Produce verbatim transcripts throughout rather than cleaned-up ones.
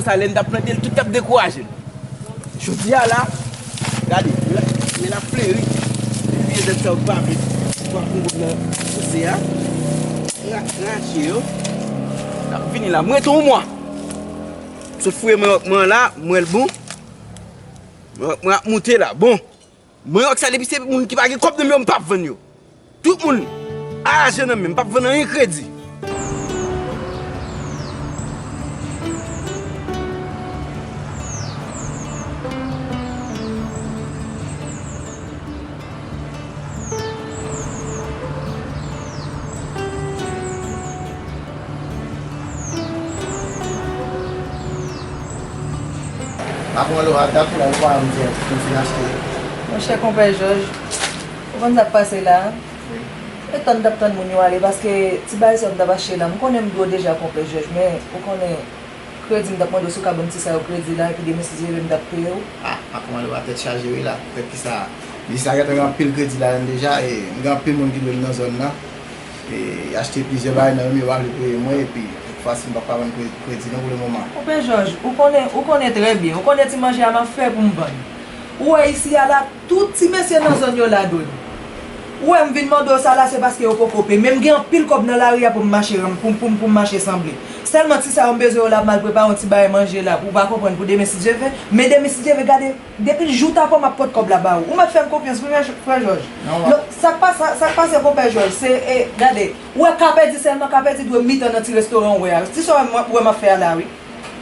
Sa, lè m t ap plante l, tout t ap dekouraje m. Jodi a la, gade, men l ap fleri. Depi vye zèb sa yo pa vle, pa konn kote nan pouse a. Ra-, rache yo. L ap vini la. Mwen tou mwa. Sot fouye mwen, mwen la, mwen l bon. Mwen, mwen ap moute la. Bon. Mwen wè sa depi se moun ki pa gen kòb nan men yo, m p ap vann yo. Tout moun araje nan men m, m p ap vann anyen kredi. Patwon Laura, dat la, ou pa wè m fè, m fin achte. Monchè, konpè Jòj, ou konn sa k pase la? Wi. E tann, m t ap tann moun yo ale, paske ti bagay sa yo m t ap achte la, m konnen m dwe w deja, konpè Jòj, men ou konnen kredi m t ap mande w si w ka ban m ti sa yo kredi la, epi demen si Dye vle m t ap peye w. Ah, Patwon Laura, tèt chaje wi la. Fèt ki sa, li sa gentan gen anpil kredi ladan l deja, e m gen anpil moun ki dwe m nan zòn nan. E, achte plizyè bagay nan men m, yo pa vle peye mwen, epi, fwa si m p ap ka vann kre-, kredi non pou le moman. Konpè Jòj, ou konnen, ou konnen trè byen, ou konnen ti manje a m ap fè pou m vann. Ou wè isi a la, tout ti mesye nan zòn yo la dwe m. Ou wè m vin mande w sa la, se paske yo poko peye. Men m gen anpil kòb nan lari a pou m mache ranm-, pou, pou, pou m mache sanble. Sèlman ti sa yo m bezwen yo la, m al prepare yon ti bagay manje la, ou pa konprann, pou demen si Dye vle. Men demen si Dye vle, gade. Depi jou ta fò m ap pot kòb la ba ou. Ou mèt fè m konfyans wi, frè, frè Jòj. Non, non. Sa k pase, sa k pase, konpè Jòj, se, e, gade, ou wè Kapèdi sèlman, Kapèdi dwe mitan nan ti restoran ou wè a. Ti sa w wè m ap fè a la wi.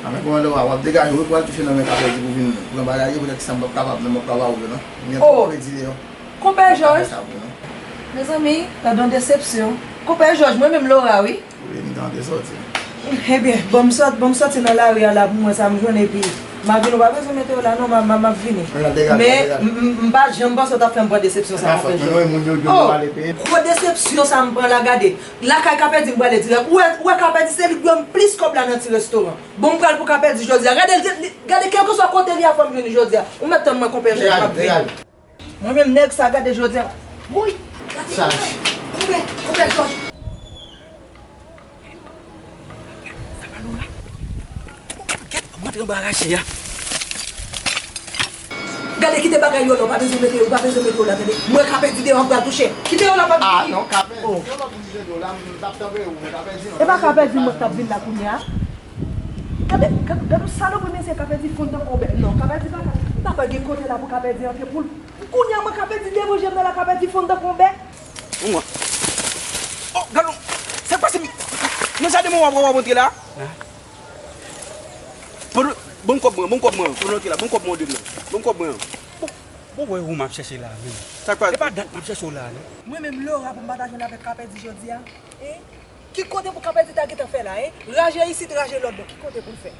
A, men kòmandan w ap degaje wi, pou al touche nan men Kapèdi pou vin pran bagay yo, poutèt ki sa m p ap kapab, non, m p ap kapab ou yo, non. M gen twòp kredi deyò. Konpè Jòj. Mezanmi, gade yon desepsyon. Konpè Jòj, mwen menm Laura wi. Wi, m tande sòti. Ebyen, bon, m sòt, bon, m sòti nan lari a la pou m wè sa m jwenn, epi m a vini, ou pa bezwen mete yo la non, m a, m a, m ap vini. Men, m, m, m pa janm panse w t ap fè m pran desepsyon sa, konpè Jòj. Oh, gwo desepsyon sa m pran la, gade. Lakay Kapèdi m prale dirèk. Ou wè, ou wè Kapèdi se li k dwe m plis kòb la nan ti restoran. Bon, m pral pou Kapèdi jodi a. Gade, li, li, gade, kèlkeswa kote li a, fò m jwenn li jodi a. Ou mèt tann mwen, konpè Jòj, m ap vini. Mwen menm nèg sa gade jodi a. Woy! Gade, chaje. Konpè, konpè Jòj. Gèt, mwen antre anba rache a. Gade, kite bagay yo la, ou pa bezwen mete yo, ou pa bezwen mete yo la, tande. Mwen Kapèdi deyò, m pral touche. Kite yo la, pa. Ah non, Kapèdi. Oh. Yo la pou m jwenn yo la, m t ap tanpe ou, mwen Kapèdi non. E pa Kapèdi mwen k t ap vin la kounye a. Gade, gade, gade yon salopri mesye Kapèdi fonn tankou yon bèt. Non, Kapèdi pa ka, pa ka gen kote la pou Kapèdi antre pou l. Kounye a mwen Kapèdi devan je m nan la, Kapèdi fonn tankou yon bèt. Mwen. Oh, gade, sa k pase m? Nan jaden mwen w ap, w ap antre la? Hein? Bon, bon kòb mwen, bon kòb mwen, pou nou antre la, bon kòb mwen, de mwen. Bon kòb mwen. Bon, bon, wè ou m ap chèche la, men. Sa k pase? E pa dat m ap chèche w la, non. Mwen menm Laura pou m pa ta jwenn avèk Kapèdi jodi a. Hein? Ki kote pou Kapèdi ta gentan fè la, en? Raje isit, raje lòt bò. Ki kote pou l fè?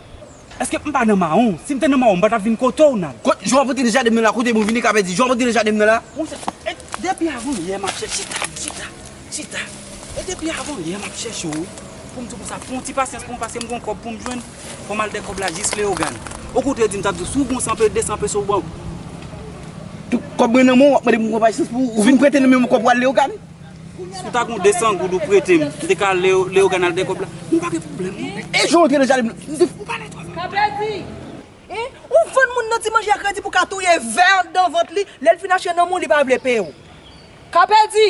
Èske m pa nan mawon? Si m te nan mawon, m pa t ap vin kote w, Nal. Kot, jan w ap antre nan jaden m nan la, kote m ou vini Kapèdi? Jan w ap antre nan jaden m nan la? Monchè, e, depi avan yè m ap chèche, chita, chita, chita. E depi avan yè m ap chèche w, wi. Pou m di w konsa, pran yon ti pasyans pou mwen, paske m gen yon kòb pou m jwenn. Fò m al dèyè kòb la jis Leyogàn. Okontrè, di m, t ap di w, si w gen yon san pe, de san peso, w ban m. Tout kòb mwen nan men w, w ap mande pou m pran pasyans pou ou vin prete nan men mwen kòb pou al Leyogàn? Si w ta gon de san goud ou prete m, m te ka al Leo-, Leyogàn al dèyè kòb la. M pa gen pwoblèm, non. E jan w antre nan jaden m nan, m te fou. Ou pale twò fò. Kapèdi! Hein? Ou vann moun nan ti manje a kredi pou ka touye vè anndan vant li, lè l fin achte nan men w, li pa vle peye w. Kapèdi!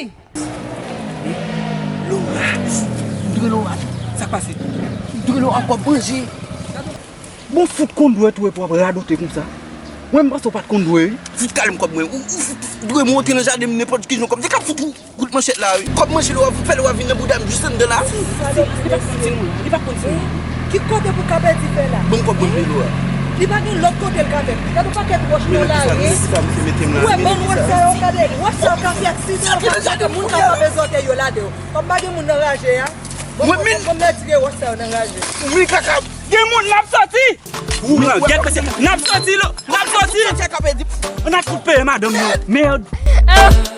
Laura! M dwe Laura. Sa k pase? M dwe Laura kòb manje. Bon, fout konn dwèt ou e pou w ap radote konsa. Mwen, m panse w pa t konn dwe, wi. Fout kale m kòb mwen. Ou, ou fout dwe monte nan jaden m nenpòt ki jan kòm. Se k ap fout ou kout manchèt la, wi. Kòb manje Laura, fout fè Laura vin nan bouda m jis anndan la. Li pa t konn ti moun la. Li pa t konn ti moun la. Ki kote pou Kapèdi fè la? Ban m kòb mwen, Laura. Li pa gen lòt kote l ka fè. Gade yon pakèt wòch nan lari. Ou wè, bann wòch sa yo, gade. Wòch sa yo ka fè aksidan, yo ka fè moun ka frape zòtèy yo ladan yo. Kòm pa gen moun nan raje a. Bon, bon, bon, mèt tire wòch sa yo nan raje. Wi, kaka. Gen moun, n ap sòti! Ou pran, gèt mesye, n ap sòti, lo, n ap sòti! N ap fout peye madanm yo. Mèd!